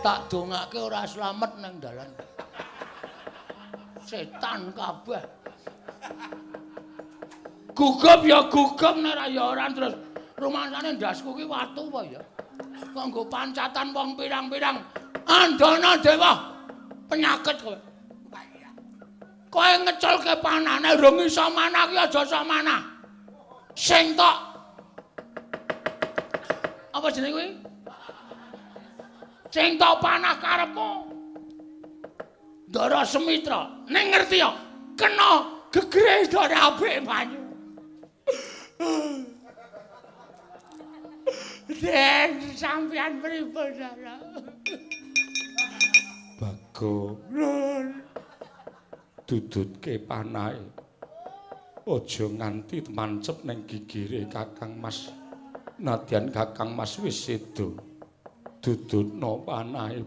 Tak dongake ora slamet nang dalan. Setan kabeh. Gugup ya gugup nek ora ya ora terus rumangsane ndasku ki watu apa ya? Kok nggo pancatan wong pirang-pirang. Andana dewa penyakit kowe. Kowe ngeculke panane rung iso manah ki aja sok manah. Sing tok apa jenenge kuwi? Sing tok panah karepmu. Ndara Sumitra, ning ngerti ya, kena gegere Ndara Apik Banyu. Den sampeyan pripun, Ndara? Bagong, dudutke panahe. Aja nganti mancep ning gigire Kakang Mas. Nadyan Kakang Mas wis sedo. Dudutno panahe.